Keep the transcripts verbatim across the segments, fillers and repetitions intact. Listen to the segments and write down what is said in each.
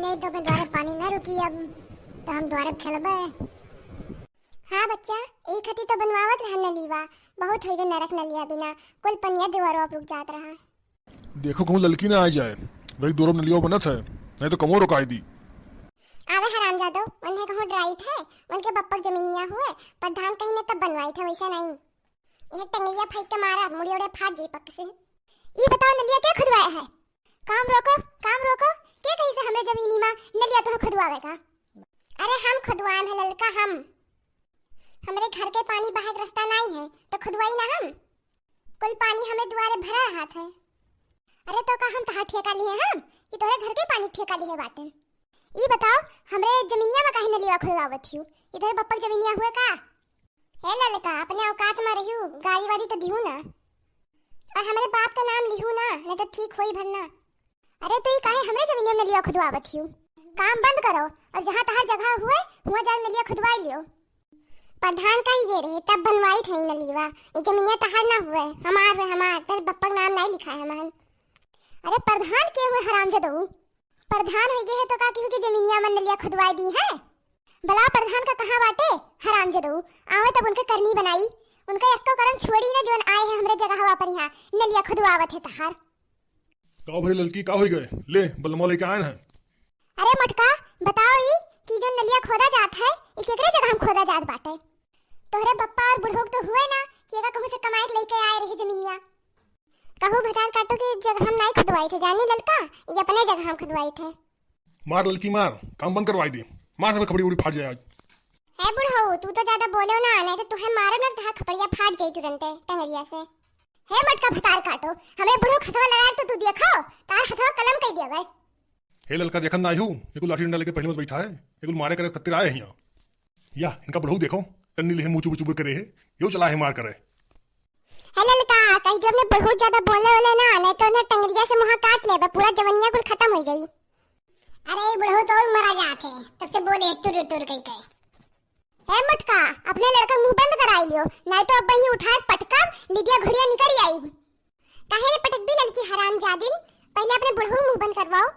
नहीं तो अपने द्वारे पानी ना रुकी अब, तो हम द्वारे खेलबे। हाँ बच्चा, यही खातिर तो बनवावत रहन नलिया, बहुत होई गए नरक नलिया बिना, कुल पनिया दुआरो अब रुक जात रहा। देखो कहूँ ललकी ना आ जाए, वही दुआरो नलिया बनत है, नहीं तो कमो रोकाई दी। आवे हरामजादो, उन्हें कहूँ डराइत है, उनके बप्पक जमीनिया हुए, प्रधान कहीं ने तब बनवाई थे, वैसा नहीं। यह टंगलिया फेंक के मारा, मुड़ी उड़े फाट जाई पक से। ई बताओ नलिया के खुदवाया है? काम रोको, काम रोको, के कहीं से हमरे जमीनी मा नलिया तो खुदवावे का? अरे हम खुदवाएम है ललका, हम। हमरे घर के पानी बहाए के रास्ता नाई है, तो खुदवाई ना हम। कुल पानी हमरे दुआरे भरा रहत है। अरे तो का हम तहार ठेका लिए हम, कि तोहरे घर के पानी ठेका लिए बाटेन? ई बताओ, हमरे जमीनिया में काहे नलिया खुदवावत हियो? ई तोहरे बप्पक जमीनिया हुए का? हे ललका, अपने औकात में रहियो, गारी वारी तो दिहू ना। और हमरे बाप का नाम लिहू ना, नहीं तो ठीक होई भर ना। अरे तो ई काहे हमरे जमीनिया में नलिया खुदवावत हियो? काम बंद करो और जहाँ तहार जगह हुए, हुआ जाए नलिया खुदवाई लियो। प्रधान का ही गे रहे, तब बनवाई थे नलिया। ये जमीनिया तहार ना हुए, हमार हुए, हमार। तेरे बप्पक नाम नहीं लिखा है हमहन। अरे प्रधान के हुए हरामजादऊ? प्रधान होई गए है तो का केहू के जमीनिया मन नलिया खुदवाई दी है? भला प्रधान का कहाँ बाटे? हरामजादऊ, आवे तब उनके करनी बनाई। उनका एक्को करम छोड़ी ना, जोन आए हैं हमरे जगहवा पर यहाँ नलिया खुदवावत है तहार। का भरे ललकी, का होई गए? ले, बलमा लेके आए हैं। अरे मोटका, बताओ ई कि जो नलिया खोदा जात है, ई केकरे जगह हम खोदा जात बाटे? तोहरे बप्पा और बुढ़ऊ तो हुए ना कि एका कहूँ से कमाए के लेके आए रहे जमीनिया। कहू भतार काटो की जगह हम नाई खुदवाई थे, जानी ललका, ये अपने जगह हम खुदवाई थे। मार ललकी मार, काम बंद करवाई दे, मार सब खपड़ी उड़ी फाट जाए आज। हे बुढ़ऊ, तू तो ज्यादा बोलो ना, नहीं तो तुहे मारो ना, तहार खपड़िया फाट जाई तुरंते टंगरिया से। हे मोटका भतार काटो, हमरे बुढ़ऊ खतवा लड़ा तो तू देखो, तार हथवा कलम कई देवे। हे ललका, देखन ना आयु, ये कुल लाठी डंडा लेके पहले में बैठा है, ये कुल मारे करे खतिर आए हैं यहाँ। या, इनका बुढ़ऊ देखो, टन्नी लेहे मुँह चुबुर चुबुर करे है, यो चला है मार करे। हे ललका, कहीं जब ने बुढ़ऊ ज्यादा बोले होले ना, नहीं तो ने टंगरिया से मुँह काट लेबे, पूरा जवनिया कुल खत्म हो जाई। अरे, ये बुढ़ऊ तो और मरा जात है, तब से बोले है टुर टुर कही के। हे मोटका, अपने लड़का मुँह बंद कराई लियो, नहीं तो अब ही उठाए पटकब, लिदिया घुड़िया निकल आई। काहे रे पटकबी ललकी हरामजादिन, पहिले अपने बुढ़ऊ मुँह बंद करवाओ।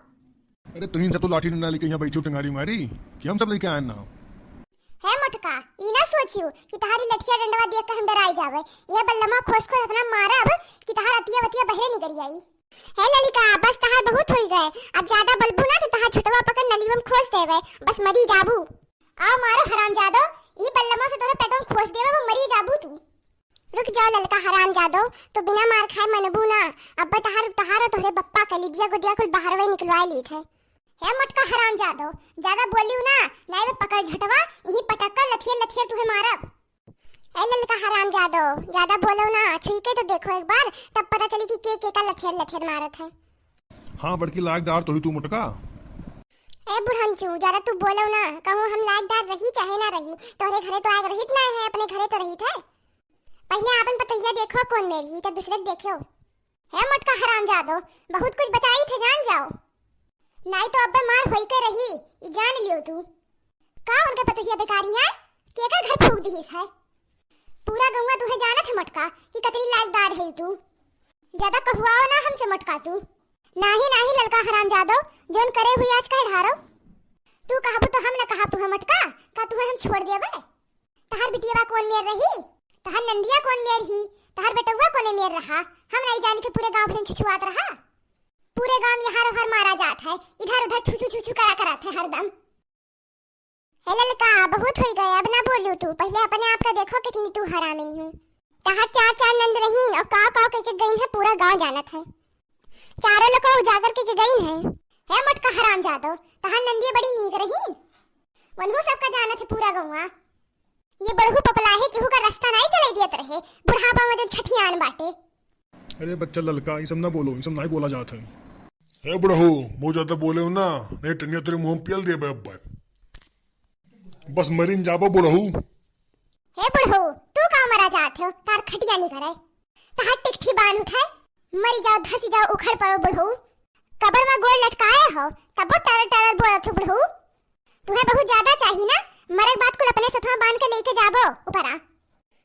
अरे तुहिन सब तो लाठी डंडा लेके यहाँ बैठो टंगारी मारी कि हम सब लेके आए ना। हे मोटका, ई ना सोचियो कि तहारी लठिया डंडवा देख के हम डराई जावे। यह बल्लमा खोस खोस इतना मारब कि तहार अतिया वतिया बहरे निकरी आई। हे ललिका, बस तहार बहुत होई गए, अब ज्यादा बलबू ना तो तहार छोटवा पकड़ नलीवा में खोस देवे, बस मरी जाबू। आओ मारो हरामजादो, ई बल्लमा से तोरे पेटवा में खोस देवे, वो मरी जाबू तू। रुक जाओ ललका हरामजादो, तू बिना मार खाए मनबू ना। अब्बे तहार, तहार और तोहरे बप्पा के लिदिया गुदिया कुल बाहरवे निकलवाए लीत है। हे मोटका हरामजादो, ज्यादा बोलियो ना, नाई बे पकड़ झटवा, यही पटक कर लथियर लथियर तुहे मारब। ए ललका हरामजादो, ज्यादा बोलो ना, छुई के तो देखो एक बार, तब पता चली कि के के का लथियर लथियर मारत है। हाँ बड़की, लायकदार तो ही तू मोटका। ए बुढ़ंचू, ज्यादा तू बोलो ना, कहूँ हम लायकदार रही चाहे ना रही, तोहरे घरे तो आग रहित ना है, अपने घरे तो रहित है। पहिले आपन पतोहिया देखो कौन मेरी, तब दूसरे के देखो। हे मोटका हरामजादो, बहुत कुछ बताई थे, जान जाओ, नाई तो अब्बे मार होई के रही, ई जान लियो तू। का उनके पतोहिया बेकारी है, केकर घर फूक दिहिस है? पूरा गौवा तुहे जानत है मोटका कि कतरी लायकदार है तू। ज्यादा कहुआओ ना हमसे मोटका तू। नाही, नाही ललका हरामजादो, जोन करे हुई आज कह ढारो। तू कहबू तो हम न कहब तुहे मोटका, का तुहे हम छोड़ देबे? तहार बिटिया कौन मेर रही? तहार नंदिया कौन मेर ही? तहार बेटउआ कौने मेर रहा? हम नहीं जानी थे पूरे गांव भर में छुछुआत रहा। पूरे गांव में यहाँ रोहर मारा जात है, इधर उधर छू छू छू छू करा करत है हरदम। हे ललका, बहुत होई गए, अब ना बोलू तू, पहिले अपने आप का देखो कितनी तू हरामिन हूँ। तहार चार चार नंद रहीन और काव काव कह के गईन है, पूरा गांव जानत है। चारों लोग को उजागर कह के गईन है। हे मोटका हरामजादो, तहार नंदिया बड़ी नीक रहीन, वनहु सबका जानत है पूरा गौवा। ये बड़हू पपला है, केहू का रास्ता नाई चलाई दियत रहे, बुढ़ापा में जो छठियान बाटे। अरे बच्चा ललका, ई सब ना बोलो, ई सब नाई बोला जात है। हे बुढ़ऊ, बहुत ज्यादा बोले हो ना, नहीं टनिया तेरे मुंह में पेल देबे अब्बे। बस मरिन जाबो बुढ़ऊ। हे बुढ़ऊ, तू का मरा जात हो, तार खटिया नहीं करे, तार टिकठी बान उठाए, मरी जाओ, धसी जाओ, उखड़ पड़ो बुढ़ऊ। कबर में गोड़ लटकाए हो, तबो टरर टरर बोलत हो बुढ़ऊ। तुहे बहुत ज्यादा चाही ना, मरे के बाद कुल अपने सथवा बांध के लेके जाबो ऊपरा।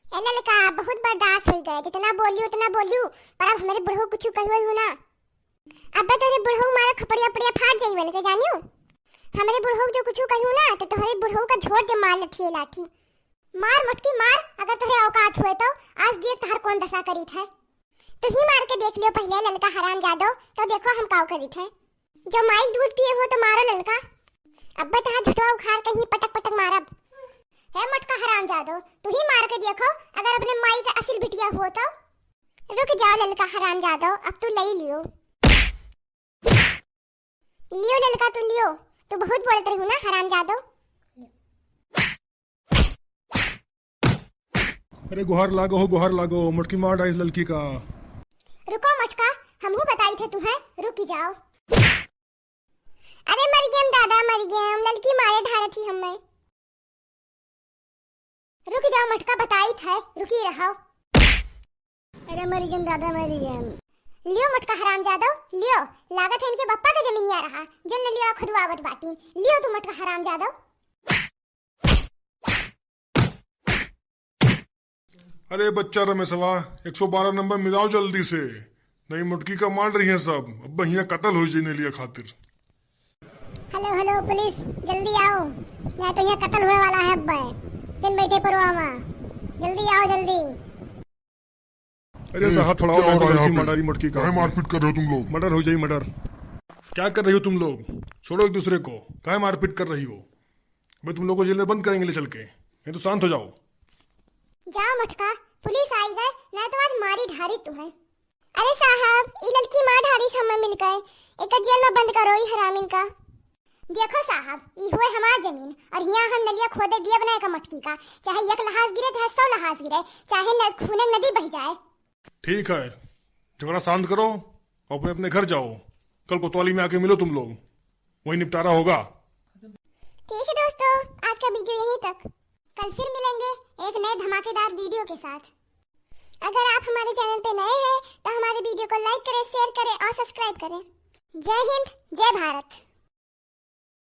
ए ललका, बहुत बर्दाश्त होई गए, जितना बोलियो उतना बोलियो, पर अब हमरे बुढ़ऊ कुछ कहियो ही ना। अब्बे तोरे बुढ़ऊ मारो खपड़िया पड़िया फाट जाई बन के जानियो। हमरे बुढ़ऊ जो कुछ कहू ना, तो तोहरे बुढ़ऊ का झोर दे मार लठिए लाठी। मार मोटकी मार, अगर तोहरे औकात हुए तो। आज देख तोहर कौन दशा करीत है। तू ही मार के देख लियो पहले ललका हरामजादो, तो देखो हम काव करीत है। जो माई दूध पिए हो तो मारो ललका। अब्बे तोहार झुटवा उखाड़ के ही पटक पटक मारब। हे मोटका हरामजादो, तू ही मार के देखो, अगर अपने माई के असिल बिटिया हो तो। रुक जाओ ललका हरामजादो, अब तू ले लियो। लियो ललका, तू लियो, तू बहुत बोलत रहू ना हरामजादो। अरे गोहार लागो हो, गोहार लागो, मोटकी मार डाइस ललकी का। रुको मोटका, हमहू बताई थे तुम्हें, रुकी जाओ। अरे मर गयम दादा, मर गयम, ललकी मारे ढारत ही हमें। रुक जाओ मोटका, बताई थे, रुकी रहो। अरे मर गयम दादा, मर गयम। लियो मोटका हरामजादो, लियो, लागत है इनके बप्पा का जमीनिया रहा, जन लियो खुदवावत बाटी, लियो तू मोटका हरामजादो। अरे बच्चा रमेशवा, एक सौ बारह नंबर मिलाओ जल्दी से, नहीं मोटकी का मार रही हैं सब। अब हियाँ कत्ल हो जाई नेलिया खातिर। हेलो हेलो पुलिस, जल्दी आओ, नहीं तो यहाँ कत्ल हुए वाला है। अब दिन बैठे परवा वहाँ, जल्दी आओ जल्दी। अरे ए, साहब, थोड़ा क्या और हो रहा है यहाँ पे? मर्डर ही मोटकी का। काहे मारपीट कर रहे हो तुम लोग? मर्डर हो जाई मर्डर। क्या कर रही हो तुम लोग? छोड़ो एक दूसरे को, काहे मारपीट कर रही हो? मैं तुम लोगों को जेल में बंद करेंगे ले चल के, नहीं तो शांत हो जाओ। जाओ मोटका, पुलिस आई गए, नहीं तो आज मारी ढारी तुम्हें। अरे साहब, ई ललकी मार ढारी से हमें मिल गए, एक जेल में बंद करो ई हरामिन का। देखो साहब, ई हुए हमार जमीन और हियाँ हम नलिया खोदे दियब ना एका मोटकी का, चाहे एक लहास गिरे, चाहे सौ लहास गिरे, चाहे न-, खूने नदी बह जाए। ठीक है, झगड़ा शांत करो और अपने, अपने घर जाओ। कल कोतवाली में आके मिलो तुम लोग, वहीं निपटारा होगा। ठीक है दोस्तों, आज का वीडियो यहीं तक। कल फिर मिलेंगे एक नए धमाकेदार वीडियो के साथ। अगर आप हमारे चैनल पे नए हैं तो हमारे वीडियो को लाइक करें, शेयर करें और सब्सक्राइब करें। जय हिंद, जय भारत।